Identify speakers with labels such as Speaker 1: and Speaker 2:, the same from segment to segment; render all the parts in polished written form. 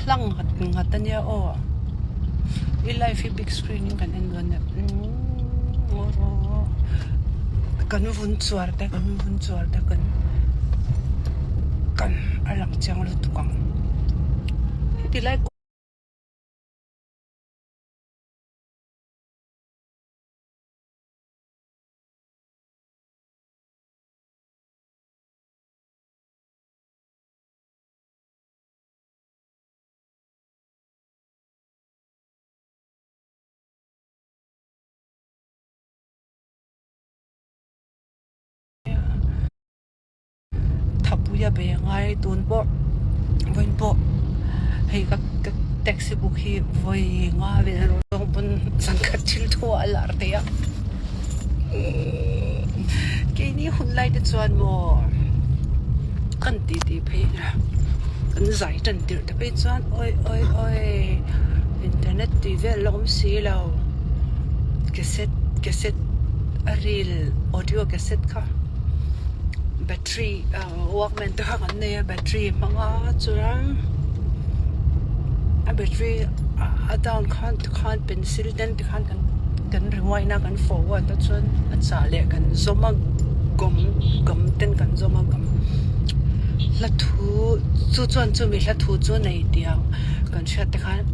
Speaker 1: hlang nghat nghat a nia aw i live hi big screen in kan en dawn nia kan vun chuar te kan vun chuar te kan kan a lang chiang lutuk ang heti lai. Thapuia be ngai tun pawh vawiin pawh hei ka ka taxi book hi vawi nga vel rawng pawn zan khat thil thu ah a lar thei a keini hun lai te chuan maw kan ti ti phei kan zai tan tirh te phei chuan awi awi awi internet tih vel la awm si lo cassette cassette a reel audio cassette kha. Battery walkman te kha kan nei a battery hmang a chuan a battery a down khan tikhan pencil ten tikhan kan kan rewind a kan forward a chuan a chah leh kan zawm a gawm gawm ten kan zawm a gawm hla thu chu chuan chumi hla thu chu nei tih ang kan hriat te khan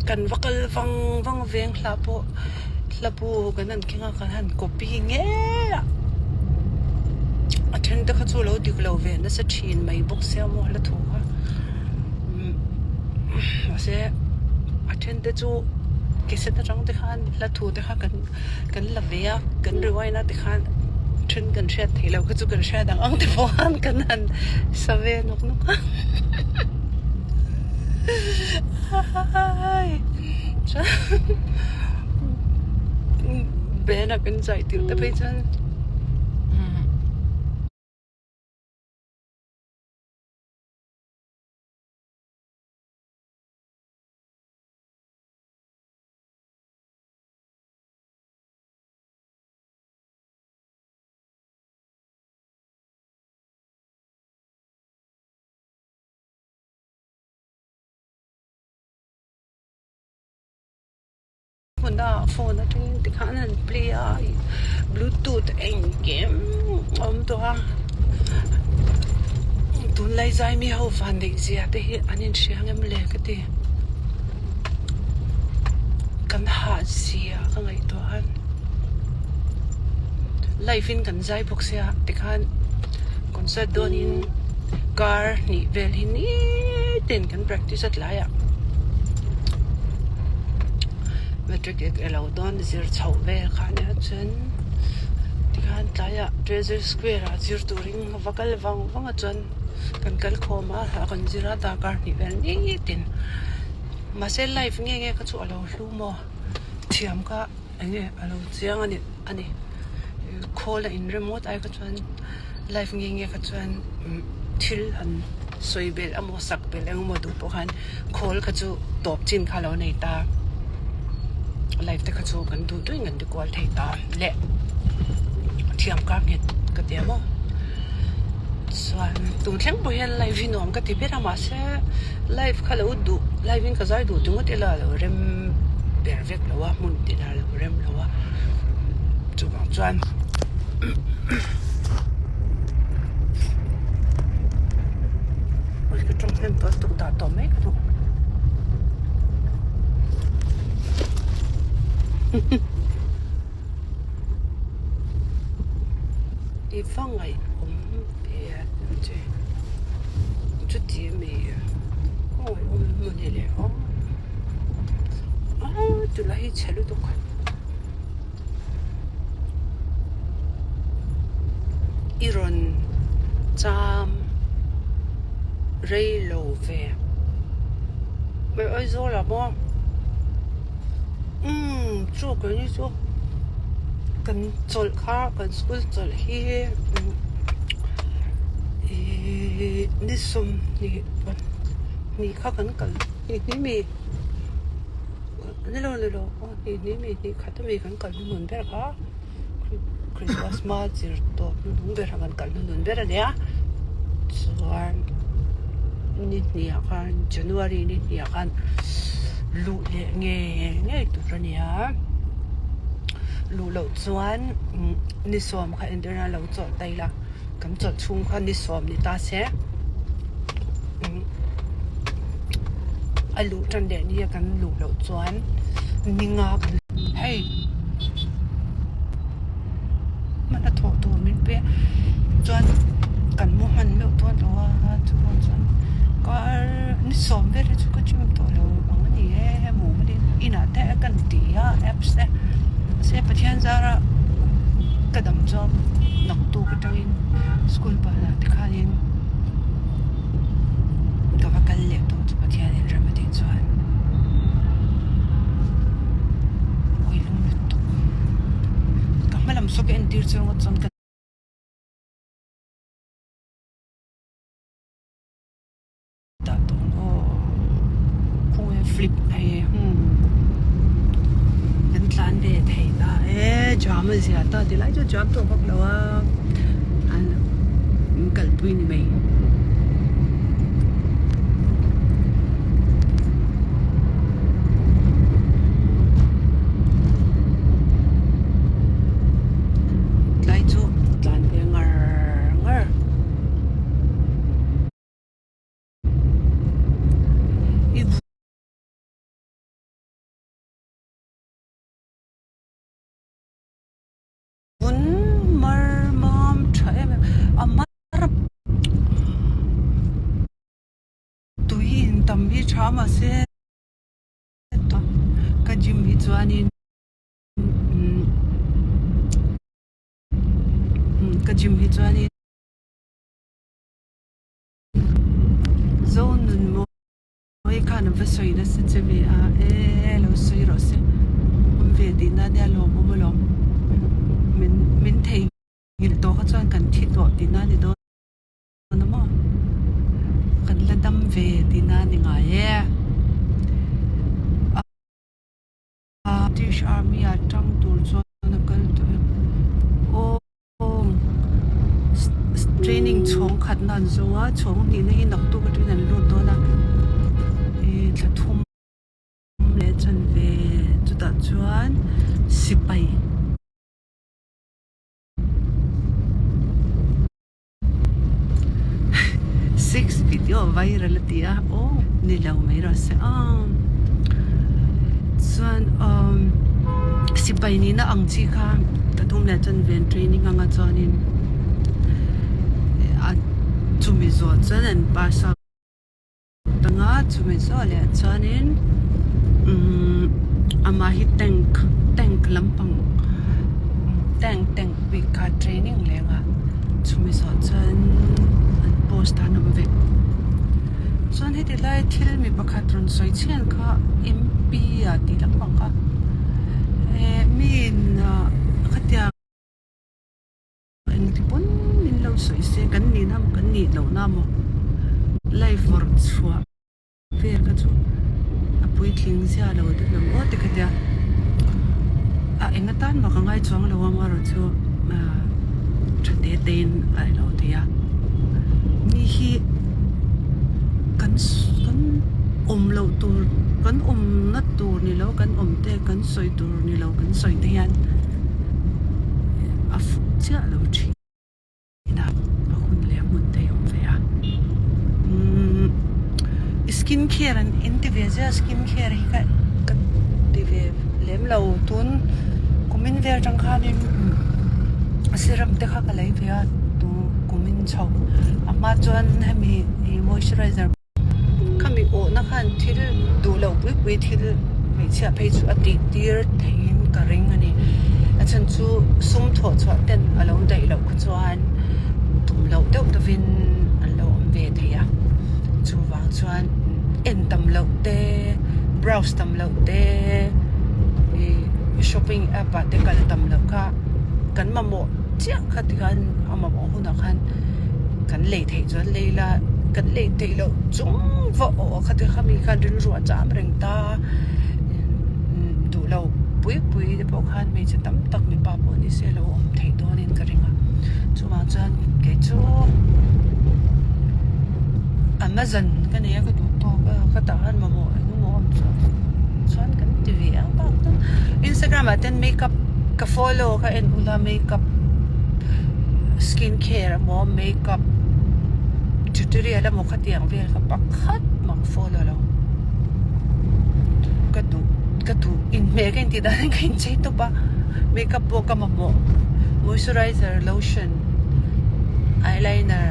Speaker 1: kan va kal vang vang veng hla pawh hla bu kan han keng a kan han copy ngei a a then te kha chu lo dik lo ve nasa thin mai bawk sia maw hla thu kha umm mahse a then te chu cassette atang te khan hla thu te kha kan kan la ve a kan rewind a ti khan then kan hriat theih loh kha chu kan hriat ang ang te pawh khan kan han sa ve nawk nawk a chuan. Band a kan zai tirh te phei chuan Hmuna phone atangin tikhan an play a bluetooth engkim a awm tawh a tunlai zai mi ho van neih zia te hi an inhria ngem le ka ti kan hah zia ka ngaihtuah a live in kan zai bawk sia tikhan concert dawnin kar hnih vel hi nitin kan practice a tlai ah. Matric ek elo dawn zir chhoh vel kha ania chuan tikhan tlaiah Treasury Square ah zir turin va kal vang vang a chuan kan kal khawm a a kan zir a darkar hnih vel nitin mahse live nge nge kha chu alo hlu maw thiam kha enge alo chiang a ni a ni khawl a inrem ngawt ai kha chuan. Live nge nge kha chuan thil han sawi belh emaw sak belh eng emaw duh pawh khan khawl kha chu tawp chin kha lo nei ta live te kha chu kan duh duhin kan ti kual thei ta leh thiam kar nghet ka ti a maw chuan tun thleng pawh hian live hi nuam ka ti ber a mahse live kha lo duh live in ka zai duh ringawt ila a lo rem ber vek lo a hmun tinah a lo rem lo a chuvang chuan. Ui ka tawng hnem tawh tuk dah tawh mai ka duh. I va ngaihawm ve a che chuti ami ka ngaihawm mawni le aw ah tuna hi chhe lutuk. I rawn cham rei lo ve. Hei Aizawl ah maw umm chu keini chu kan chawlh kha kan school chawlh hi ihh ni 20 hnih kha kan kal hnih hnih mi. Ni lo ni lo aw hnih hnih mi hnih khat ami kan kal hnuhnun ber kha Christmas hma zir tawp hnuhnung ber a kan kal hnuhnun ber a nia chuan ni. ni hnih ah khan January ni hnih ah khan luh leh ngei ngei tur a ni a, luh loh chuan ni sawm kha entirna lo chawlh ta ila kan chawlh chhung kha ni sawm ni ta se a luh tan leh nia kan luh loh chuan ni nga kan hei hman a thawh tur min pe chuan kan mu hman meuh dawn lo a chuvang chuan kar ni sawm vel hi chu ka gym tawh lo ang a ni e hemu manin inah te kan ti a apps te mahse Pathian zara ka dam chuan naktuk atangin school banah te khanin ka va kal leh tawh chu Pathianin rem a tih chuan awilum lutuk. Ka hma lam saw ka entir chu ringawt chuan ka dah tawh ang aw khawnge flip hei hmm kan tlan ve thei ta e jam a zia ta ti lai chu jam tawh vak lo a an kalpui ni mai. Tlai chu tlan ve ngar ngar. I vun mar mam tha em em a mar tui in tam hi tha mahse ka gym hi chuanin ka gym hi chuanin Zo nun mawi khan a va sawi nasa che ve a e lo sawi rawh se awm ve tihna nia lawmawm alawm min min theihnghilh tawh kha chuan kan thi tawh tihna a ni dawn. Tuna maw kan la dam ve tihna a ni ngai e. British Army ah tang tur chuan a kal tawh em? Aw training chhawng khatna an zo a, chhawng hnihna hi naktuk atangin an lut dawn a, ih thla thum leh chanve chutah chuan sipai. Six video viral a ti a aw ni lo mai rawh se aw chuan umm sipai nihna ang chi kha ka tum leh chuan ven training anga chuanin a chumi zawh chuan an pass out. Tanga chumi zawh leh chuanin umm amah hi tank tank lampang tank tank bik kha training leng a chumi zawh chuan an post a an awm vek chuan heti lai thil mi pakhat rawn sawi chhian kha M P ah tih lampang kha eh mi in ah khatiang. Engti pawn min lo sawi se kan nihna maw kan nih lohna maw live vawrh chhuah vel kha chu a puitling zia lo deuh ang aw ti kha tia a eng atan mah ka ngai chuang lo a amaherawh chu ah tha te te in a ilo thei a mi hi kan kan awm loh tur kan awmna tur ni lo kan awm te kan sawi tur ni lo kan sawi te hian. A fuh chiah lo thin a, a hun leh a hmun te hi awm ve a. Umm skin care an in ti ve zia skin care hi ka ka ti ve lem lo tun kumin vel atang khanin serum te kha ka lei ve a tu kumin chho a hma chuan hemi ih moisturizer. Khami awhna khan thil duh loh pui pui thil hmeichhia phei chu a tih tir theiin ka ring a ni. A chhan chu sum thawh chhuah ten a lo daih loh kha chuan tum loh deuh deuhin an lo awm ve thei a. Chuvang chuan en tam loh te, browse tam loh te, ih shopping app ah te kal tam loh kha kan mamawh chiah kha tikhan a mamawh hunah khan kan lei theih chuan lei la kan lei theih loh chung va awh kha te khami khan rilru a cham reng ta duh lo pui pui te pawh khan hmeichhe tam tak mipa pawh ni se lo awm theih dawnin ka ring a chuvang chuan kei chu a. Amazon ka nei a ka duh tawk a ka tah khan mamawh eng emaw awm chuan chuan kan ti ve ang bak tan Instagram ah ten makeup ka follow ka en ula makeup skin care emaw makeup tutorial emaw khatiang vel ka pakhat mah ka follow lo ka duh ka duh inhmeh ka intih dan in ka inchei tawp a makeup pawh ka mamawh moisturizer lotion eyeliner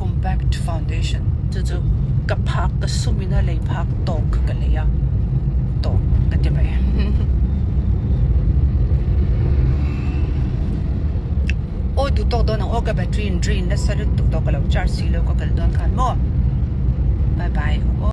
Speaker 1: compact foundation chu chu ka phak ka sum in a lei phak tawk ka lei a tawk ka ti mai aw duh tawk dawn ang aw ka battery in drain nasa lutuk tawh ka lo charge si lo ka kal dawn khan maw bye bye aw.